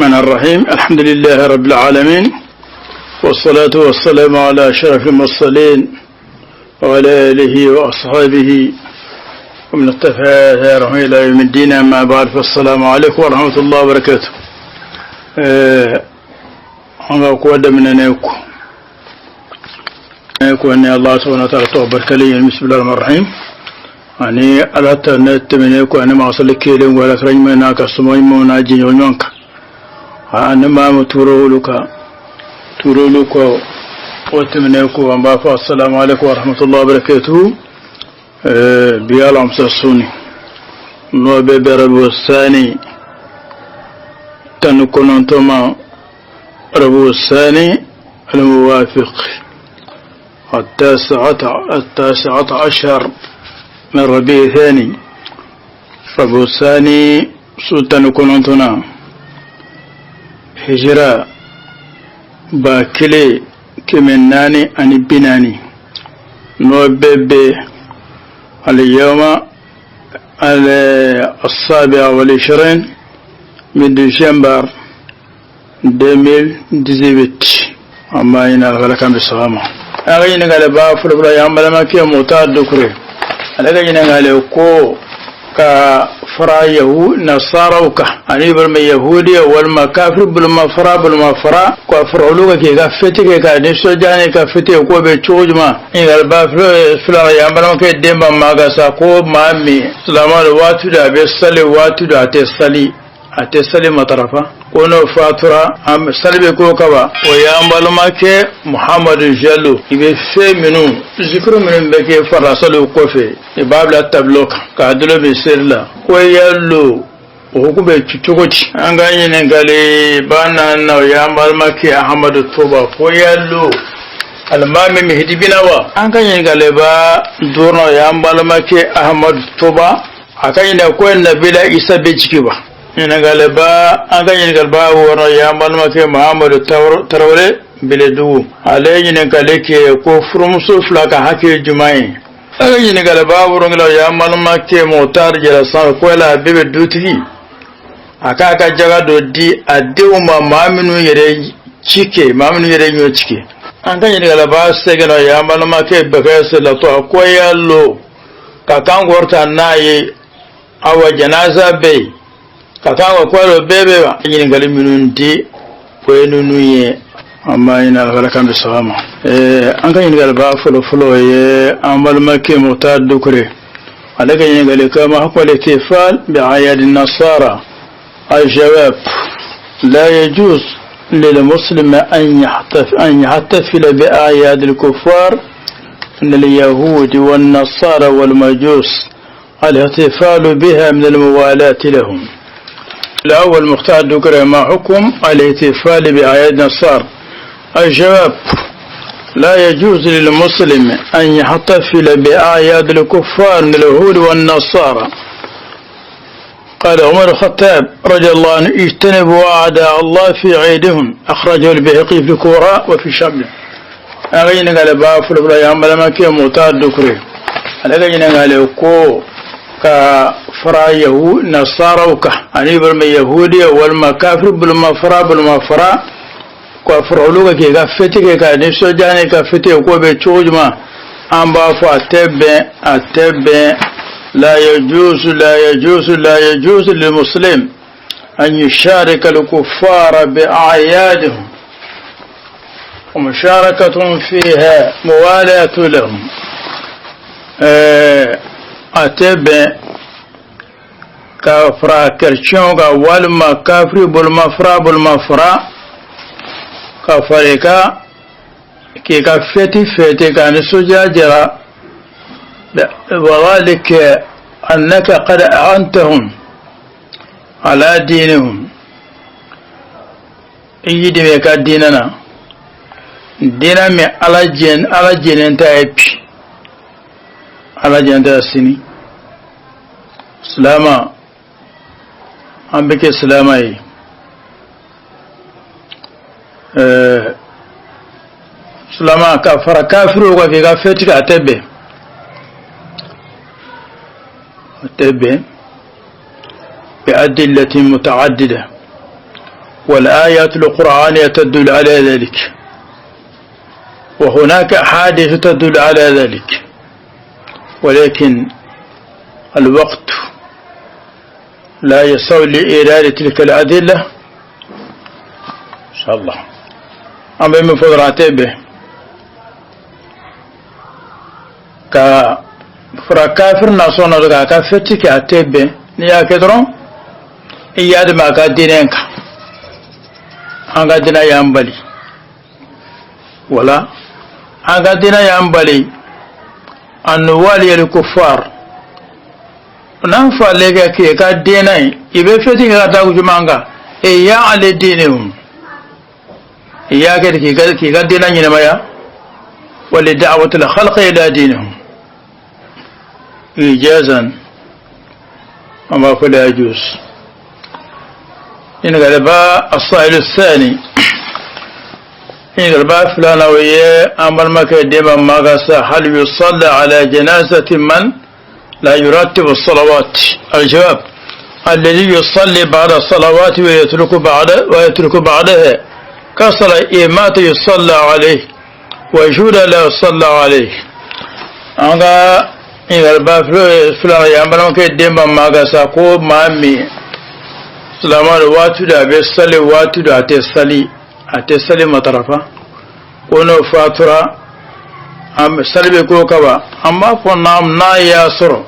الرحمن الرحيم. الحمد لله رب العالمين، والصلاة والسلام على أشرف المرسلين وعلى آله وأصحابه ومن اقتفى آثارهم إلى يوم الدين. أما بعد، فالسلام عليكم ورحمة الله وبركاته. An ka ko daminɛ ko ko ni Allah subhanahu wa ta'ala tɔgɔ barikalen ye. Bismillahir rahmanir rahim. Ani ala ta ne tɛmɛnen ko ani masali kelen ko ala kira ɲuman n'a ka soma ɲumanw n'a jɛɲɔgɔn ɲuman kan, ani maa min tora olu kan, tora olu kɔ. O tɛmɛnen ko, an b'a fɔ assalamu alaikum wa rahmatullahi wa barakatuhu. Bi alamisa suni, n'o bɛ bɛn rabiu sani 19 ma، ربيع الثاني الموافق 19 من ربيع ثاني، ربيع الثاني su 19، hijira 1440، n'o bɛ bɛn اليوم 27 من ديسمبر 2018. An b'a ɲini Ala k'an bɛ saba ma. An ka ɲininkali ba fɔlɔfɔlɔ ye an balimakɛ Mota Dukure. Ale ka ɲininkali ko ka fara yahu nasaraw kan ani walima yahudiya walima kafiri bolomafara ka fara olu kan k'i ka fête kɛ ka nisɔndiya ni ka fête k'o bɛ cogo jumɛn? Ɲininkali ba filanan ye an balimakɛ Denba Magasa, ko maa min silamɛ don, waati dɔ a bɛ sali, waati dɔ a tɛ sali, a tɛ sali matarafa, ko n'o fatura sali bɛ k'o kaba. O y'an balimakɛ Muhamadu Jalo. I bɛ fɛn minnu, zikiru minnu bɛ kɛ farasaliw kɔfɛ, i b'a bila tableau kan k'a dolo bɛ seri la, ko yalo o hukumu bɛ cogo di? An ka ɲininkali ba naaninan, o y'an balimakɛ Ahamadu Toba, ko yalo alimami Mihidi bina wa? An ka ɲininkali ba duurunan, o y'an balimakɛ Ahamadu Toba, a ka ɲininka ko Nabila Isa bɛ jigin wa? Ɲininkaliba, an ka ɲininkaliba wɔɔrɔ y'an balimakɛ Mahamadu Tarawele Beledugu, ale ye ɲininkali kɛ ko furumuso fila ka hakɛ ye jumɛn ye? An ka ɲininkaliba wolonwula y'an balimakɛ Mutari Jara sanfɛ, ko yala a bɛɛ bɛ dutigi a k'a ka jaga dɔ di a denw ma, maa minnu yɛrɛ ci kɛ, maa minnu yɛrɛ ɲɔ ci kɛ? An ka ɲininkaliba sɛgɛnna y'an balimakɛ Bɛkɛ Selatɔ, a ko yalo ka kan kɔrɔta n'a ye, awa janaza bɛ yen ka kan ka kɔrɔ bɛɛ bɛ ɲininkali minnu di, o ye ninnu ye. An b'a ɲini Ala k'an bɛ saba ma. An ka ɲininkaliba fɔlɔ fɔlɔ ye an balimakɛ Muktar Dukure, ale ka ɲininkali kama حكم الاحتفال بأعياد النصارى. الجواب: لا يجوز للمسلم أن يحتفل بأعياد الكفار من اليهود والنصارى والمجوس، الاحتفال بها من الموالاة لهم. الأول مختار دكرة: ما حكم الاحتفال بأعياد النصارى؟ الجواب: لا يجوز للمسلم أن يحتفل بأعياد الكفار من اليهود والنصارى. قال عمر الخطاب رضي الله عنه: اجتنبوا أعداء الله في عيدهم. أخرجه البيهقي في الكبرى وفي الشامل. أغينا قال بافل بلا يعمل ما كي مختار دكري، ale ka ɲininkali ko ka fara yahu nasaraw kan ani walima yahudiya walima kafiri bolomafara ka fara olu kan k'i ka fête kɛ ka nisɔndiya ni ka fête k'o bɛ cogo jumɛn? An b'a fɔ a tɛ bɛn, a tɛ bɛn. لا يجوز، لا يجوز، لا يجوز للمسلم أن يشارك الكفار بأعيادهم، ومشاركة فيها موالاة لهم. A tɛ bɛn ka fara kerecɛnw kan walima kafiri bolomafara ka fara i ka k'i ka fête fêter k'a nisɔndiya jira. وذلك أنك قد أعنتهم على دينهم. I y'i dɛmɛ i ka diinɛ na, diinɛ min ala jɛn, ala jɛnen ta ye bi, ala jɛn ta ye sini. Silama, an bɛ kɛ silama ye. Silama ka fara kafiriw kan k'i ka fête kɛ, a tɛ bɛn, a tɛ bɛn. بأدلة متعددة. والآيات القرآنية تدل على ذلك، وهناك أحاديث تدل على ذلك، ولكن الوقت لا يسع لإيراد تلك الأدلة. إن شاء الله an bɛ min fɔ dɔrɔn a tɛ bɛn ka fara kafir nasɔn dɔ k'a ka fɛti kɛ, a tɛ bɛn. N'i y'a kɛ dɔrɔn, i y'a dɛmɛ a ka diinɛ kan. An ka diinɛ y'an bali wala an ka diinɛ y'an bali an nuwaliyal kufar. N'an falen kɛ k'e ka diinɛ ye, i bɛ fɛti kɛ ka taa jumɛn kan? E y'ale diinɛ o, i y'a kɛ k'i ka diinɛ ɲɛnamaya. Wali da'watul khalqi ila dinihim ijazan, an b'a fɔ la yajuz. Ɲininkaliba as-sa'il ath-thani, ɲininkaliba filanan, o ye an balimakɛ Denba Magasa: hal yusalla ala janazati man la yurattibu as-salawat? Al-jawab: الذي يصلي بعد الصلوات ويترك بعدها كسر إمات يصلى عليه وجود لا يصلى عليه. An ka ɲininkaliba filanan ye an balimakɛ Denba Magasa ko maa min silamɛ don, waati dɔ a bɛ sali, waati dɔ a tɛ sali, a tɛ sali matarafa, ko n'o fatura, sali bɛ k'o kaba? An b'a fɔ n'a y'a sɔrɔ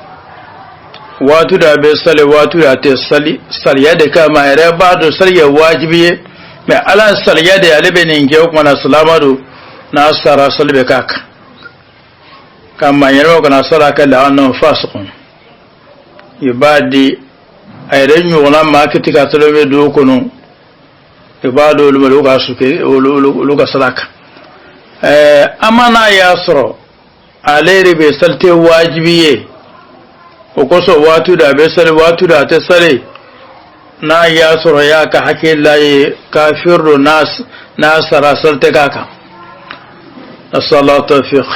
waati dɔ a bɛ sali, waati dɔ a tɛ sali, saliya de kama, a yɛrɛ b'a dɔn sali ye wajibi ye, mɛ ala saliya de ale bɛ nin kɛ, o kumana silama don, n'a sara, sali bɛ k'a kan ka maa ɲɛnama kana sali a kan la'annahu fasiqun. I b'a di a yɛrɛ ɲɔgɔnna maa kiti ka tɔlɔ bɛ dugu kɔnɔ, i b'a dɔn olu ma, olu ka suke olu ka sali a kan. Ama n'a y'a sɔrɔ ale yɛrɛ bɛ sali tɛ wajibi ye, o kosɔn waati dɔ a bɛ sali, waati dɔ a tɛ sali, n'a y'a sɔrɔ y'a ka hakilila ye kafir don, n'a sara, sali tɛ k'a kan. نسأل الله التوفيق.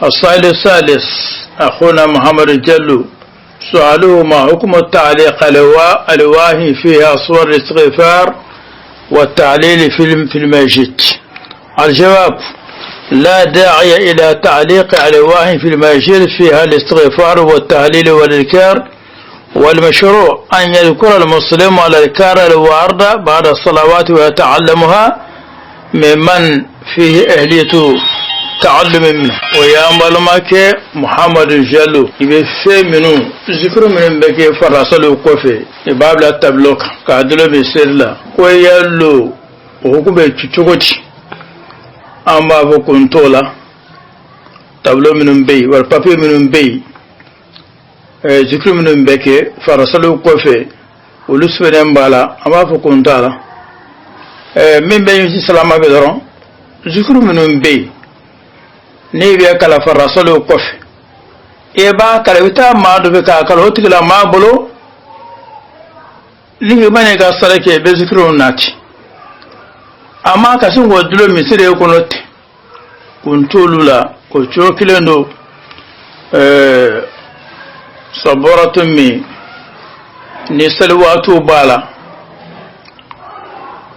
السؤال الثالث، أخونا محمد الجلو، سؤاله: ما حكم التعليق ألواح فيها صور الاستغفار والتهليل في المسجد؟ الجواب: لا داعي إلى تعليق ألواح في المسجد فيها الاستغفار والتهليل والأذكار، والمشروع أن يذكر المسلم الأذكار الواردة بعد الصلوات ويتعلمها ممن فيه أهلية تعلم منه. O y'an balimakɛ Muhamadu Jalo, i bɛ fɛn minnu zikiri minnu bɛ kɛ farasaliw kɔfɛ, i b'a bila tableau kan k'a dulon misiri la, ko yalo o hukumu bɛ cogo di? An b'a fɔ kun t'o la. Tableau minnu bɛ yen wala papier minnu bɛ yen, zikiri minnu bɛ kɛ farasaliw kɔfɛ, olu sɛbɛnnen b'a la, an b'a fɔ kun t'a la. Min bɛ ɲɛsin salama bɛ dɔrɔn, zikiri minnu bɛ yen n'i bɛ kalan farasaliw kɔfɛ, i b'a kalan, i bɛ taa maa dɔ bɛ k'a kalan o tigila maa bolo. Ni i mana i ka sali kɛ, i bɛ zikiriw nati, a ma ka sin k'o dulon misiri kɔnɔ ten, kun t'olu la. O cogo kelen don sabɔrɔtɔ min ni sali waatiw b'a la,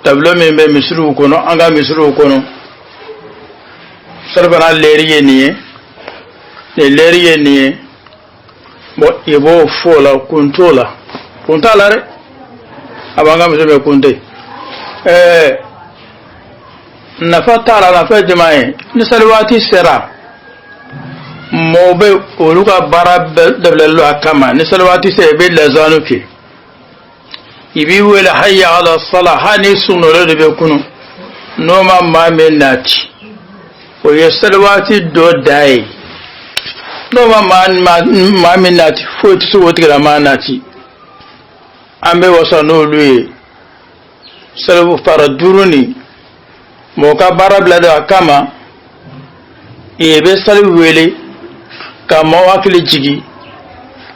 tableau min bɛ misiriw kɔnɔ, an ka misiriw kɔnɔ, salifana lɛri ye nin ye, nin lɛri ye nin ye. Bon, i b'o fɔ o la, kun t'o la, kun t'a la dɛ. A b'an ka misiri bɛ kun tɛ, nafa t'a la. Nafa ye jumɛn ye? Ni sali waati sera, mɔgɔw bɛ olu ka baara dabilalen don a kama. Ni sali waati sera, i bɛ lazanu kɛ, i b'i wele hayya ala sala, hali ni sunɔgɔ de bɛ kunu, n'o ma maa min nati, o ye sali waati dɔ da ye. N'o ma maa min nati, foyi tɛ se k'o tigila maa nati. An bɛ wasa n'olu ye sali fara duuru ni mɔgɔ ka baara bila don a kama. I bɛ sali wele ka maaw hakili jigi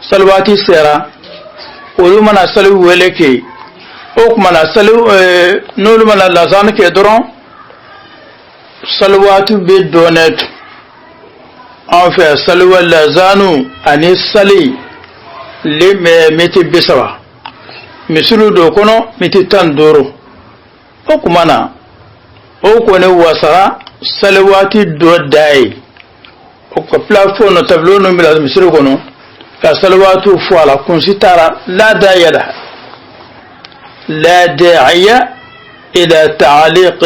sali waati sera. Olu mana sali wele kɛ, o tuma na sali n'olu mana lazani kɛ dɔrɔn, sali waati bɛ dɔɔnɛ to an fɛ. Sali wa lazanu ani sali le miniti 30, misiriw dɔ kɔnɔ miniti 15. O tuma na o kɔni wasara saliwaati dɔ da ye, o ka plafond na tableau ninnu bila misiri kɔnɔ ka saliwaatiw fɔ a la, kunsi t'a la. La da'iya laha, la da'iya ila ta'liq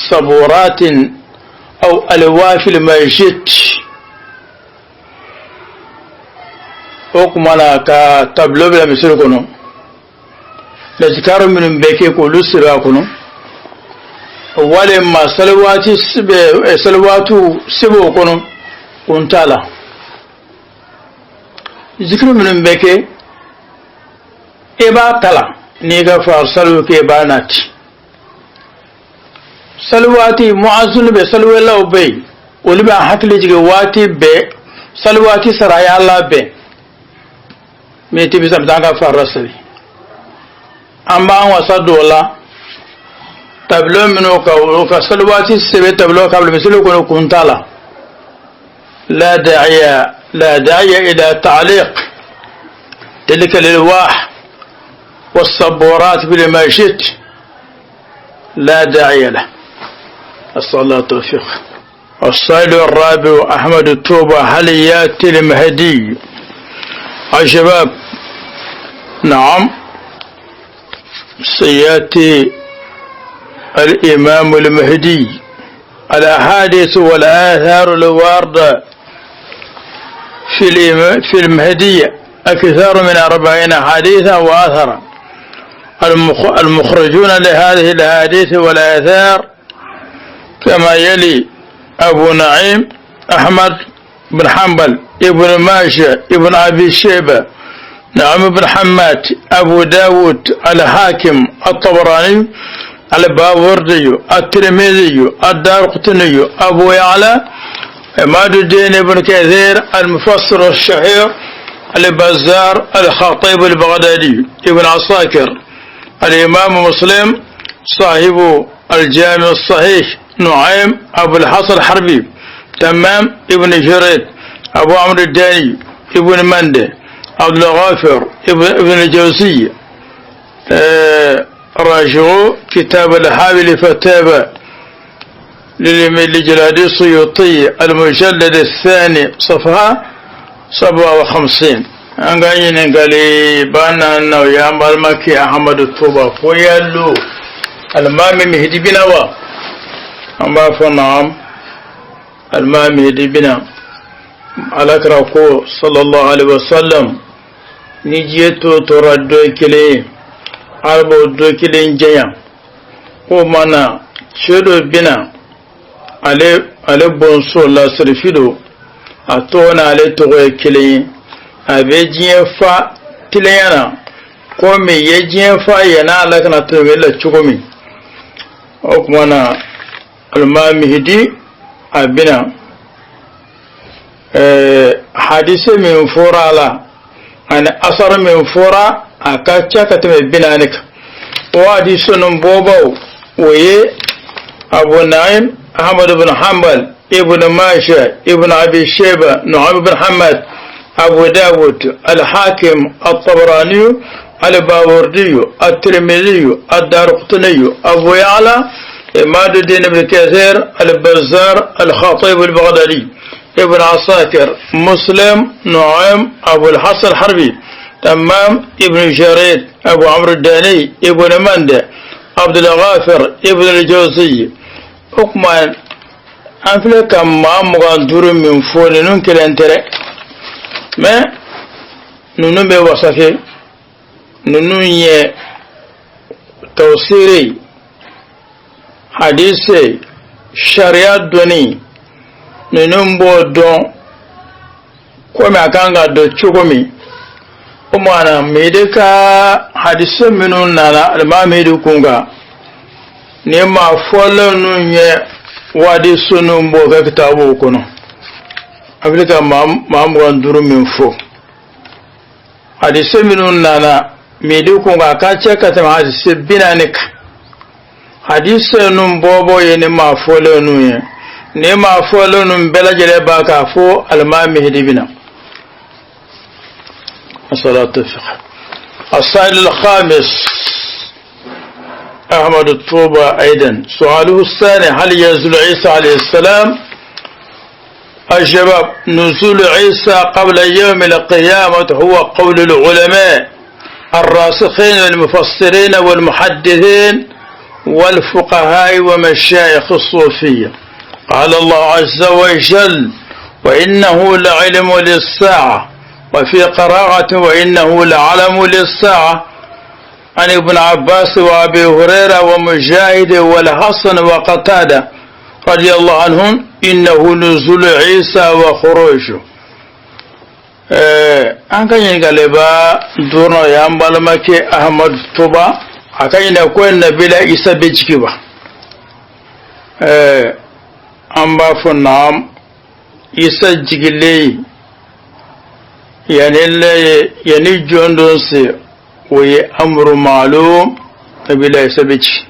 saburatin aw alwah fil masjid. O tuma na ka tableau bila misiri kɔnɔ, lazikaru minnu bɛ kɛ k'olu siri a kɔnɔ, walima saliwaati saliwaatiw sɛbɛn o kɔnɔ, kun t'a la. Zikiri minnu bɛ kɛ, i b'a kalan n'i ka farisaliw kɛ, i b'a nati saliwaati. Muazinu bɛ, saliwɛlaw bɛ yen, olu b'a hakili jigin waati bɛɛ saliwaati sara, a y'a labɛn miniti 30 an ka farida sali. An b'an wasa don o la. Tableau minnu ka o ka saliwaati sɛbɛn tableau kan misiri kɔnɔ, kun t'a la. La da'iya, la da'iya ila ta'liq tilka al-alwah والصبورات بالمسجد، لا داعي له. أسأل الله التوفيق. السائل الرابع أحمد التوبة: هل يأتي المهدي؟ الشباب، نعم، سيأتي الإمام المهدي. الأحاديث والآثار الواردة في المهدي أكثر من 40 حديثا وآثرا. المخرجون لهذه الأحاديث والآثار كما يلي: أبو نعيم أحمد بن حنبل، ابن ماجه، ابن أبي شيبة، نعم بن حماد، أبو داود، الحاكم، الطبراني، الباوردي، الترمذي، الدارقطني، أبو يعلى، عماد الدين بن كثير المفسر الشهير، البزار، الخطيب البغدادي، ابن عساكر، الإمام مسلم صاحب الجامع الصحيح، نعيم، أبو الحسن الحربي، تمام ابن جريد، أبو عمرو الداني، ابن مندي، عبد الغافر، ابن الجوزي. راجعوا كتاب الحاول فتابة لجلال السيوطي، المجلد الثاني، صفحة 57. An ka ɲininkali banna na, o y'an balimakɛ Ahamadu Tuba ko yalo alimami Mihidi bina wa? An b'a fɔ naam, alimami Mihidi bina. Alakira ko sallallahu alaihi wasallam, ni diɲɛ to tora dɔ kelen ye, ala b'o dɔ kelen janya k'o mana cɛ dɔ bina, ale bɔnso la sirifi don, a tɔgɔ n'ale tɔgɔ ye kelen ye, a bɛ diɲɛ fa tilenya na komi ye diɲɛ fa yɛnɛ ala kana tɛmɛ la cogo min. O tuma na alimami Mihidi a bɛna hadise min fɔra a la ani asar min fɔra, a ka ca ka tɛmɛ 40 kan. O hadise ninnu bɔbaw, o ye Abu Naim Ahmad ibn Hanbal, ibn Majah, ibn Abi Shayba, Nu'aym ibn Hamad, أبو داود، الحاكم، الطبراني، الباوردي، الترمذي، الدارقطني، أبو يعلى، عماد الدين بن كثير، البزار، الخطيب البغدادي، ابن عساكر، مسلم، نعيم، أبو الحسن الحربي، تمام ابن جريد، أبو عمرو الداني، ابن مندى، عبد الغافر، ابن الجوزي. O tuma an filɛ ka maa 25 min fɔ, ninnu kelen tɛ dɛ, mais ninnu bɛ wasa kɛ. Ninnu ye tafsiri, hadise, sariya dɔnni, ninnu b'o dɔn komi a kan ka dɔn cogo min. O maana Mehdi ka hadise minnu nana alimami Mehdi kun kan, ni maa fɔlɔ ninnu ye wadisu ninnu b'o kɛ kitabuw kɔnɔ. A bɛ ka maa 25 min fɔ, hadise minnu nana Mehdi kun kan, a ka ca ka tɛmɛ hadise 40 kan. Hadise ninnu bɔbɔ ye ni maa fɔlen ninnu ye. Ni maa fɔlen ninnu bɛɛ lajɛlen b'a k'a fɔ alimami Mehdi bɛna. الصلاة الفقه. السائل الخامس أحمد الطوبة أيضا. سؤاله الثاني: هل ينزل عيسى عليه السلام؟ الجواب: نزول عيسى قبل يوم القيامة هو قول العلماء الراسخين والمفسرين والمحدثين والفقهاء ومشايخ الصوفية. قال الله عز وجل: وإنه لعلم للساعة، وفي قراءة: وإنه لعلم للساعة، عن ابن عباس وأبي هريرة ومجاهد والحسن وقتادة رضي الله عنهم إنه نزول عيسى وخروجه. An ka ɲininkaliba duurunan y'an balimakɛ Ahmadu Toba, a ka ɲininka ko Nabila Isa bɛ jigin wa? An b'a fɔ naam, Isa jigilen yanni yanni jɔn don se, o ye amru maalum, Nabila Isa bɛ jigin.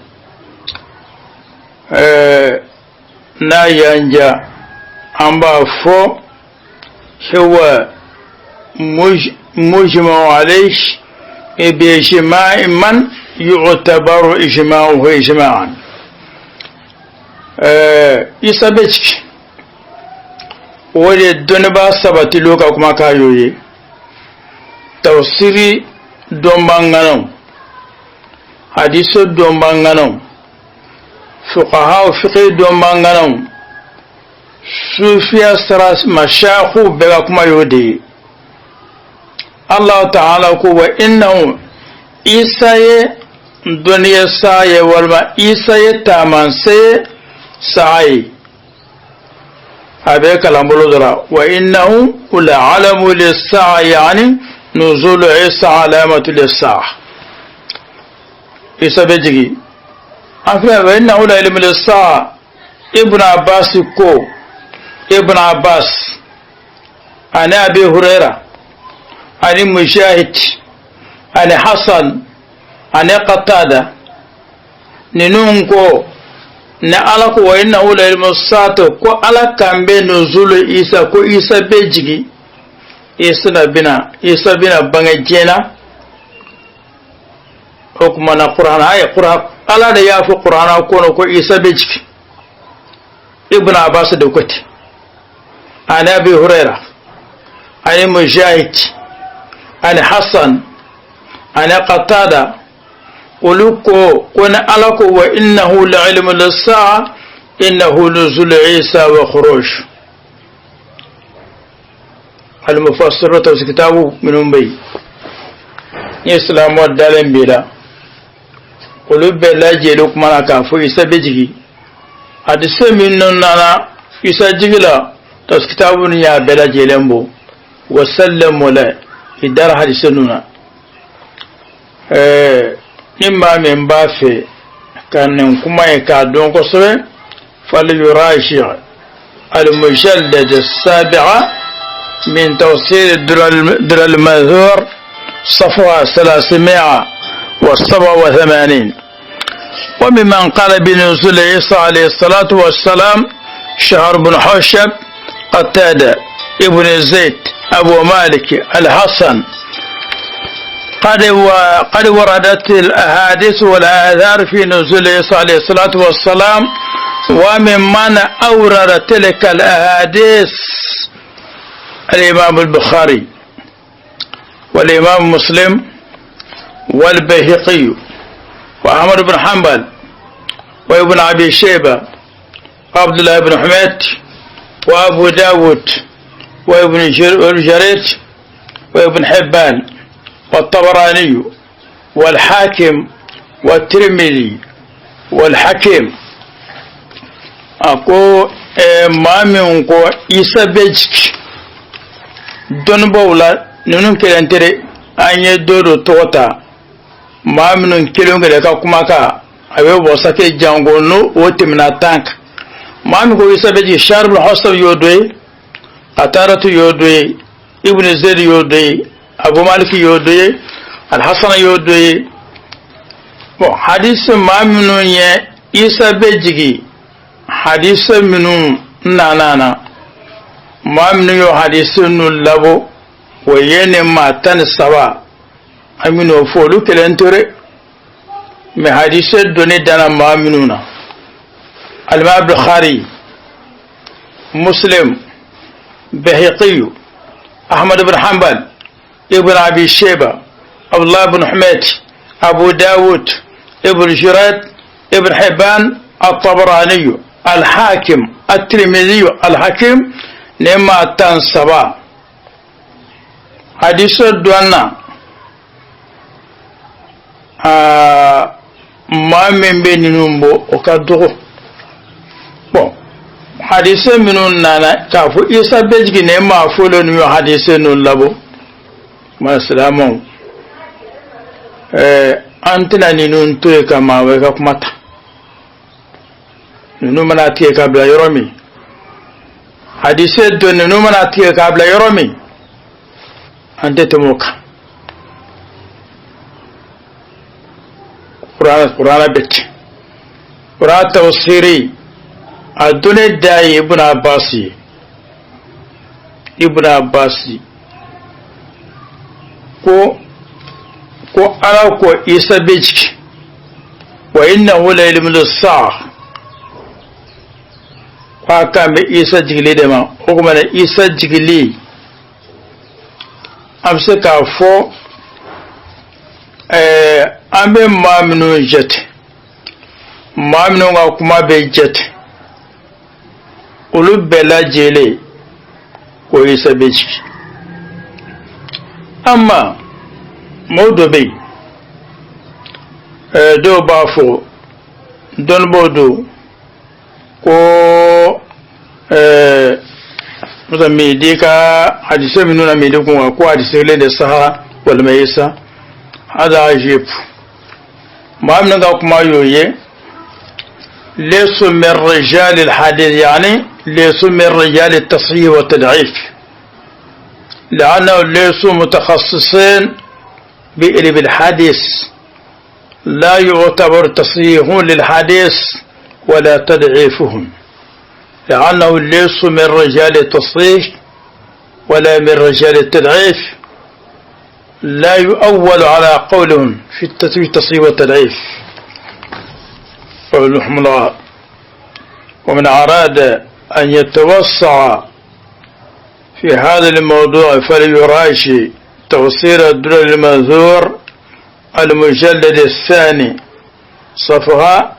N'a y'an ja, an b'a fɔ huwa مجمع عليه بإجماع من يعتبر إجماعه إجماعا. Isa bɛ jigin, o de dɔnnibaa sabatilenw ka kumakan y'o ye, tafsiri dɔnbaŋanaw, hadiso dɔnbaŋanaw, fuqahaw fiqh dɔnbaŋanaw, sufiya sara mashayikhw bɛɛ ka kuma y'o de ye. Allah ta'ala ko wa innahu, Isa ye dɔnniya saa ye walima Isa ye taamanse ye saa ye, a bɛ kalanbolo dɔ la, wa innahu la'alamu lis-sa'a, yani nuzulu Isa alamatu lis-sa'a. Isa bɛ jigin an filɛ, wa innahu la ilmu lis-sa'a. Ibn Abbas ko, Ibn Abbas ani Abi Huraira ani Mujahid ani Hasan ani Qatada, ninnu ko ni Ala ko wa innahu la ilmu saata, ko Ala kan bɛ nuzulu Isa, ko Isa bɛ jigin, Isa na bɛna, Isa bɛna bange diɲɛ na. O tuma na Kuranna a ye Kuran, Ala de y'a fɔ Kuranna kɔnɔ ko Isa bɛ jigin. Ibn Abbas de ko ten, ani Abi Huraira ani Mujahid ani Hasan ani Qatada, olu ko ko ni Ala ko wa innahu la ilmu lis-sa'a, innahu nuzul Isa wa khuruj. Al-mufassirun tafsir kitabu minnu bɛ yen ni silamɛw dalen b'i la, olu bɛɛ lajɛlen kuma na k'a fɔ Isa bɛ jigin. Hadise minnu nana Isa jigi la, tafsir kitabu ni y'a bɛɛ lajɛlen bɔ wa sallamu la i dara hadise ninnu na. Ni maa min b'a fɛ ka nin kuma ye k'a dɔn kosɛbɛ, falyuraji al-mujallad as-sabi'a min tafsir در المنثور صفحة 387. وممن قال بنزول عيسى عليه الصلاة والسلام شهر بن حوشب، قتادة، ابن زيد، أبو مالك، الحسن. قد وردت الأحاديث والآثار في نزول عيسى عليه الصلاة والسلام، وممن أورد تلك الأحاديث الإمام البخاري والإمام مسلم والبيهقي وأحمد بن حنبل وابن أبي شيبة وعبد الله بن حميد وأبو داود وابن جريج وابن حبان والطبراني والحاكم والترمذي والحكيم. A ko maa min ko Isa bɛ jigin, dɔnnibaaw la ninnu kelen tɛ dɛ, an ye dɔ dɔ tɔgɔ ta, maa minnu kelen kelen ka kumakan a bɛ wasa kɛ jango n'o o tɛmɛna 10 kan. Maa min ko Isa bɛ jigin, Shahr bin Hawshab y'o dɔ ye, Qataratu y'o dɔ ye, Ibn Zayd y'o dɔ ye, Abu Malik y'o dɔ ye, Al-Hasan y'o dɔ ye. Bon, hadisi maa minnu ye Isa bɛ jigin, hadisi minnu nana na, maa minnu y'o hadisi ninnu labɔ, o ye nin maa 13, an bɛn'o fɔ, olu kelen tere. Mais hadise donni danna maa minnu na, alimami Bukhari, Muslim, Bayhaqi, Ahmad ibn Hanbal, Ibn Abi Shayba, Abdullah ibn Humayd, Abu Dawud, Ibn Jurad, Ibn Hibban, At-Tabarani, Al-Hakim, At-Tirmidhi, Al-Hakim, ni maa 13. Hadise dɔnna aa maa min bɛ ninnu bɔ, o ka dɔgɔ. Bon, hadise minnu nana k'a fɔ Isa bɛ jigin, ne maa fɔlɔ ninnu ye hadise ninnu labɔ. Ma silamɛw, an tɛna ninnu to yen ka maa wɛrɛ ka kuma ta. Ninnu mana tigɛ ka bila yɔrɔ min, hadise dɔ ninnu mana tigɛ k'a bila yɔrɔ min, an tɛ tɛmɛ o kan. Kurana bɛ ten, Kurana tafsiri a dɔnni da ye Ibn Abbas ye. Ibn Abbas ko Ala ko Isa bɛ jigin, wa innahu la ilmu lis-sa'a, ko a kan bɛ Isa jigili de ma. O tuma na, Isa jigili, an bɛ se k'a fɔ an bɛ maa minnu jate, maa minnu ka kuma bɛ jate, olu bɛɛ lajɛlen ko Isa bɛ jigin. Amma mɔgɔ dɔ bɛ yen, dɔw b'a fɔ, dɔnnibaaw don, ko musa midi ka hadise minnu na midi kun kan, ko hadise kelen de sahara walima Isa hada ajib. Maa minnu ka kuma y'o ye, ليسوا من رجال الحديث، يعني ليسوا من رجال التصحيح والتضعيف، لأنه ليسوا متخصصين بعلم الحديث، لا يعتبر تصحيح للحديث ولا تضعيفهم، لأنه ليسوا من رجال التصحيح ولا من رجال التضعيف، لا يؤول على قولهم في التصحيح والتضعيف. رحمه الله. ومن أراد أن يتوسع في هذا الموضوع فليراجع تفسير الدرر المنثور، المجلد الثاني، صفحة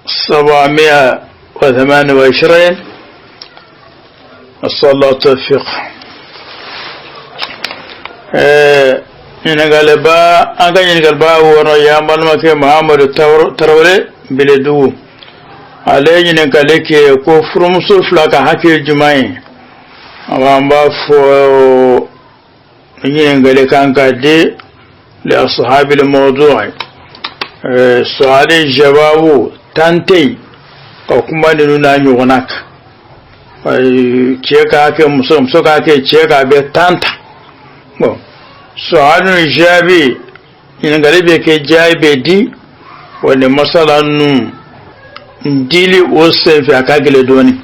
728. نسأل الله التوفيق. Ɲininkaliba, an ka ɲininkaliba wɔɔrɔ y'an balimakɛ Mahamadu Tarawele Beledugu. Ale ye ɲininkali kɛ ko furumuso fila ka hakɛ ye jumɛn ye? An b'a fɔ ɲininkali kan ka di li ashabil mawdu'i su'ali jawabu tan tɛ yen ka kuma ninnu n'a ɲɔgɔnna kan. Cɛ ka hakɛ, muso, muso ka hakɛ, cɛ ka bɛ tan ta. Bon, su'alu jaabi, ɲininkali bɛ kɛ, jaabi bɛ di. Wa nin masala ninnu dili o senfɛ, a ka gɛlɛn dɔɔni.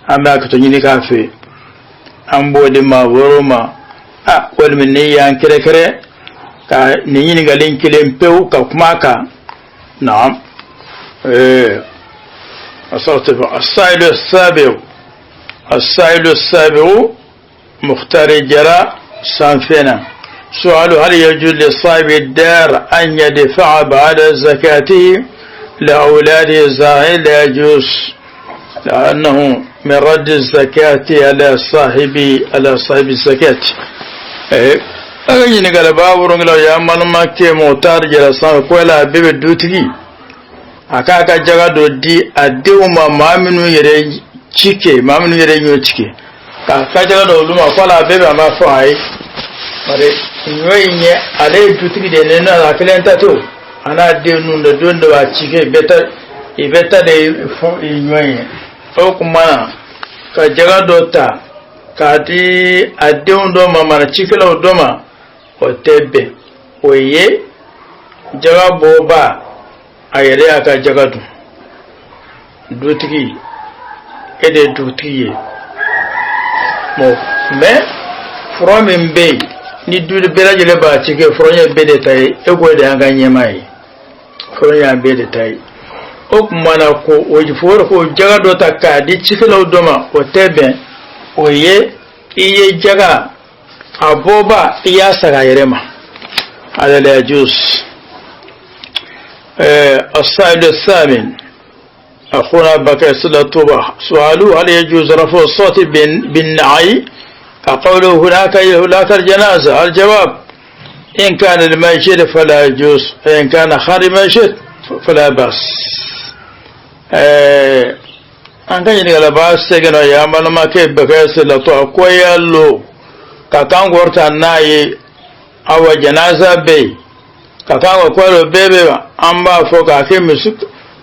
An bɛ hakɛto ɲini k'a fɛ, an b'o di maa wɛrɛw ma, a walima ni y'an kɛrɛkɛrɛ ka nin ɲininkali kelen pewu ka kuma a kan. Naam. السائل السابع، السائل السابع مختار جراء سانفينا، سؤال: هل يجوز لصاحب الدار أن يدفع بعد زكاته لأولاده؟ الزاهر لا يجوز، لأنه من رد الزكاة على صاحب الزكاة. A ka ɲininkali b'a wɔrɔnkila y'an balimakɛ Mɔtari Jara sanfɛ ko yala a bɛɛ bɛ dutigi a k'a ka jaga dɔ di a denw ma, maa minnu yɛrɛ ci kɛ, maa minnu yɛrɛ ɲɔ tigɛ, k'a ka jaga dɔ olu ma, ko ala a bɛɛ bɛ? A b'a fɔ a ye, bari ɲɔ in ye ale ye dutigi de ye, ne a kelen ta to, a n'a den ninnu de don dɔ b'a ci kɛ, bɛɛ ta i bɛ ta de fɔ ɲɔ in ye. O tuma na, ka jaga dɔ ta k'a di a denw dɔ ma, mana cikɛlaw dɔ ma, o tɛ bɛn. O ye jaga bɔba, a yɛrɛ y'a ka jaga dun. Dutigi, e de ye dugutigi ye. Bon, mais fura min bɛ yen ni du bɛɛ lajɛlen b'a ci kɛ, fura ye bɛɛ de ta ye, e k'o de y'an ka ɲɛmaa ye. Kɔrɔ y'an bɛɛ de ta ye. O tuma na ko o fɔra ko jaga dɔ ta k'a di cikɛlaw dɔ ma, o tɛ bɛn. O ye i ye jaga a bɔba, i y'a saga a yɛrɛ ma. هذا لا يجوز. السائل الثامن أخونا بكر سلطوبة، سؤاله: هل يجوز رفع الصوت بالنعي كقوله هناك هناك الجنازة؟ الجواب: إن كان المسجد فلا يجوز، إن كان خارج المسجد فلا بأس. An ka ɲininkali b'a sɛgɛn na y'an balimakɛ Bakari Silatɔ. A ko yalo ka kan kɔrɔta n'a ye, awa janaza bɛ yen ka kan ka kɔrɔ bɛɛ bɛ, an b'a fɔ k'a kɛ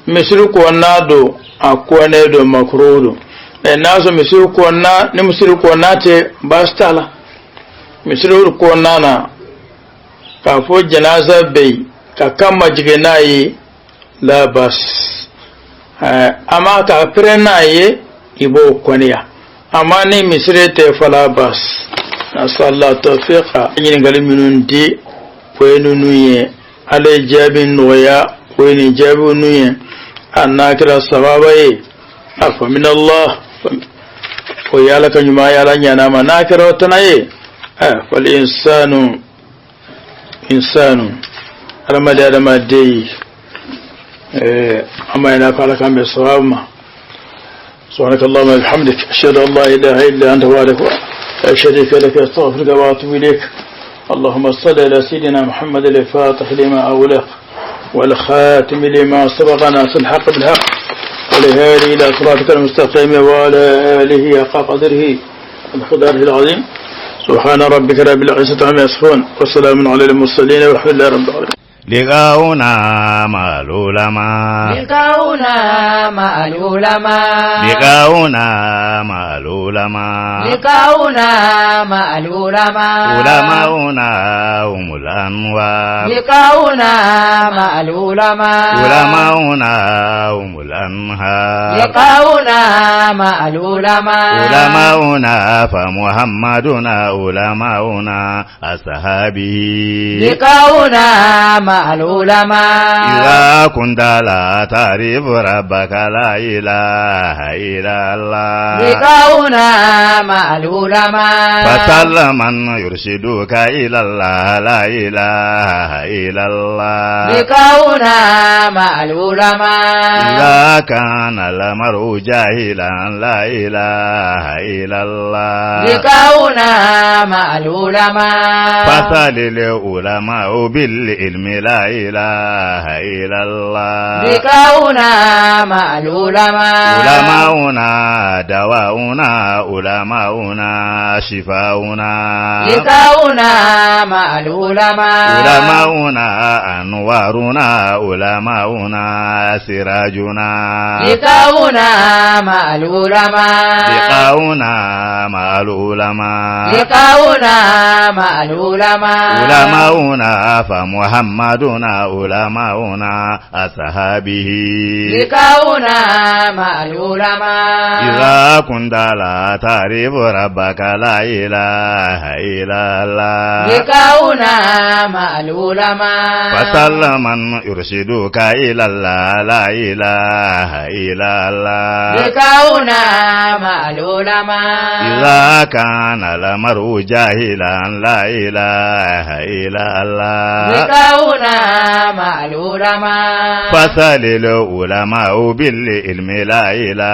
misiri kɔnɔna don, a kɔnɛ don, makuru don. Ɛ n'a sɔrɔ misiri kɔnɔna ni misiri kɔnɔna tɛ, baasi t'a la. Misiri kɔnɔna na, k'a fɔ janaza bɛ yen ka kan majigin n'a ye, la bas. Amma ka pɛrɛn n'a ye, i b'o kɔniya. Amma ni misiri tɛ, fala bas. Nasala tawfiqa. Ɲininkali minnu di, o ye ninnu ye. Ala ye jaabi nɔgɔya, o ye nin jaabi ninnu ye. A n'a kɛra sababa ye, a fa min Allah, o ye Ala ka ɲuman ye, Ala ɲana ma. N'a kɛra o tana ye, fal insanu insanu, adamaden adamaden. أما إلى قال كان بالصواب. سبحانك اللهم وبحمدك، أشهد أن لا إله إلا أنت وحدك لا شريك لك، أستغفرك وأتوب إليك. اللهم صل على سيدنا محمد الفاتح لما أغلق والخاتم لما سبق، ناصر الحق بالحق، والهادي إلى صراطك المستقيم، وعلى آله حق قدره ومقداره العظيم. سبحان ربك رب العزة عما يصفون، وسلام على المرسلين، والحمد لله رب العالمين. لقاؤنا مع العلماء. لقاؤنا مع العلماء. لقاؤنا مع العلماء. لقاؤنا مع العلماء. علماؤنا هم الأنوار. لقاؤنا مع العلماء. علماؤنا هم الأنهار. لقاؤنا مع العلماء. علماؤنا فمحمدنا علماؤنا أصحابه. لقاؤنا مع العلماء. إذا كنت لا تعرف ربك، لا إله إلا الله. لقاؤنا مع العلماء. فسل من يرشدك إلى الله، لا إله إلا الله. لقاؤنا مع العلماء. إذا كان المرء جاهلا، لا إله إلا الله. لقاؤنا مع العلماء. فسل العلماء بالعلم، لا إله إلا الله. لقاؤنا مع العلماء. علماؤنا دواؤنا، علماؤنا شفاؤنا. لقاؤنا مع العلماء. علماؤنا أنوارنا، علماؤنا سراجنا. لقاؤنا مع العلماء. لقاؤنا مع العلماء. لقاؤنا مع العلماء. علماؤنا فمحمدنا علماؤنا أصحابه. لقاؤنا مع العلماء. إذا كنت لا تعرف ربك، لا إله إلا الله. لقاؤنا مع العلماء. فسل من يرشدك إلى الله، لا إله إلا الله. لقاؤنا مع العلماء. إذا كان المرء جاهلا، لا إله إلا الله. لقاؤنا مع العلماء. فسل العلماء بالعلم، لا إله